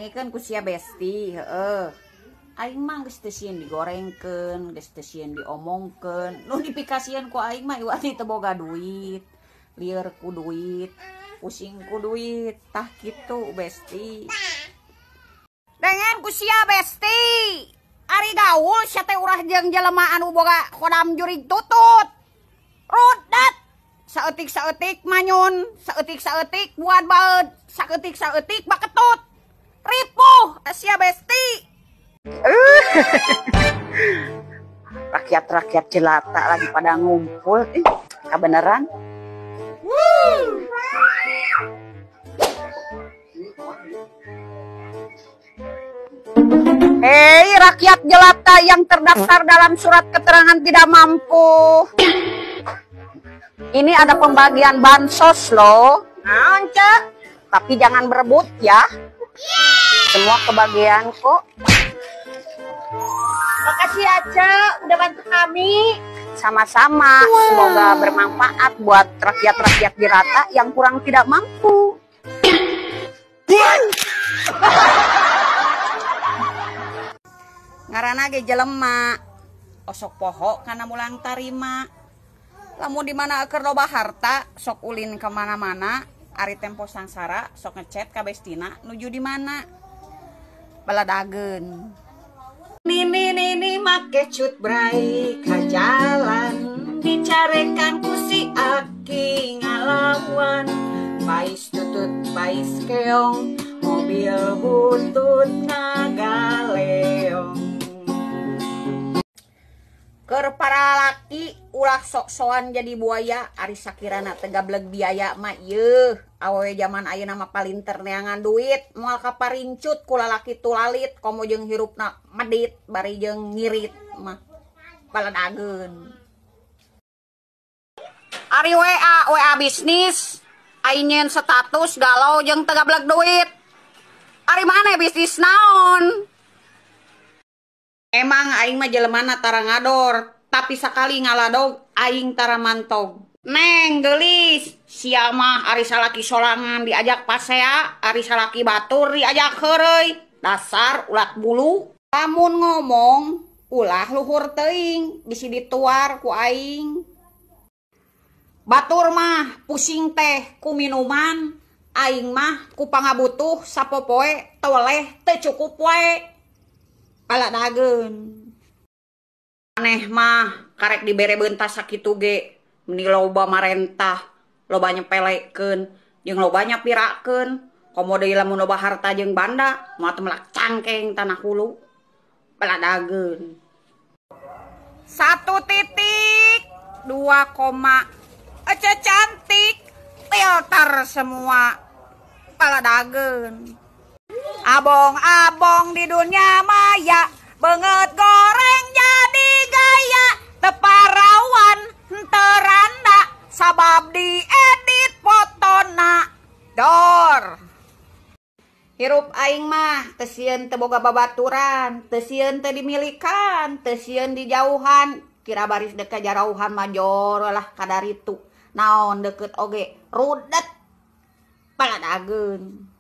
Dengekeun ku sia besti, heeh. Aing mah geus teu sieun digorengkeun, geus teu sieun diomongkeun. Nu dipikasieun ku aing mah iwati teu boga duit, lieur ku duit, pusing ku duit, tah kitu besti. Dengen ku sia besti. Ari gaul sia teh urah jeung jelema anu boga khodam jurig tutut. Rudet. Saeutik-saeutik manyun, saeutik-saeutik buat baeud, saeutik-saeutik baketut. Ripuh sia besti. Rakyat-rakyat jelata lagi pada ngumpul, kebenaran. Hei rakyat jelata yang terdaftar dalam surat keterangan tidak mampu. Ini ada pembagian bansos loh. Naon, Cek? Tapi jangan berebut ya. Semua kebagian kok. Makasih ya, Cek, udah bantu kami. Sama-sama. Semoga bermanfaat buat rakyat-rakyat jelata yang kurang tidak mampu. Ngaranna ge jelema, osok poho kana mulang tarima. Lamun di mana keur loba harta, sok ulin ke mana-mana. Ari tempo sangsara, sok ngechat ka bestina nuju di mana. Baladageun. Nini nini make cut brai ka jalan, dicarekan ku si aki ngalawan. Pais tutut pais keong, mobil butut ngagaleong. Keur para laki ulah sok-sokan jadi buaya, ari sakirana teu gableg biaya mah yeuh. Awewe jaman ayeuna mah palinter neangan duit, moal kaparincut ku lalaki tulalit, komo jeung hirupna medit bari jeung ngirit mah baladageun. Ari WA, WA bisnis, aing nyeun status galau jeung teu gableg duit. Ari maneh bisnis naon? Emang aing mah jelemana tara ngador, tapi sakali ngaladog aing tara mantog. Neng geulis, sia mah ari salaki sorangan diajak pasea, ari salaki batur diajak heureuy. Dasar ulat bulu. Lamun ngomong ulah luhur teuing, bisi dituar ku aing. Batur mah pusing teh ku minuman, aing mah ku pangabutuh sapopoe teweleh teu cukup wae. Baladageun. Aneh mah karek dibere beuntas sakitu ge, meni loba marentah, loba nyepelekeun, jeung loba nyapirakeun. Komo deui lamun loba harta jeung banda, moal teu melak cangkeng tanah hulu. Baladageun. 1.2 koma. Ece cantik, filter semua. Baladageun. Abong-abong di dunia maya, beungeut goreng jadi gaya, teparawan teranda, sabab diedit fotona. Dor. Hirup aing mah teu sieun teu boga babaturan, teu sieun teu dimilikan, teu sieun dijauhan, kira baris dek kajarauhan mah jor lah kadaritu. Naon deket oge rudet. Baladageun.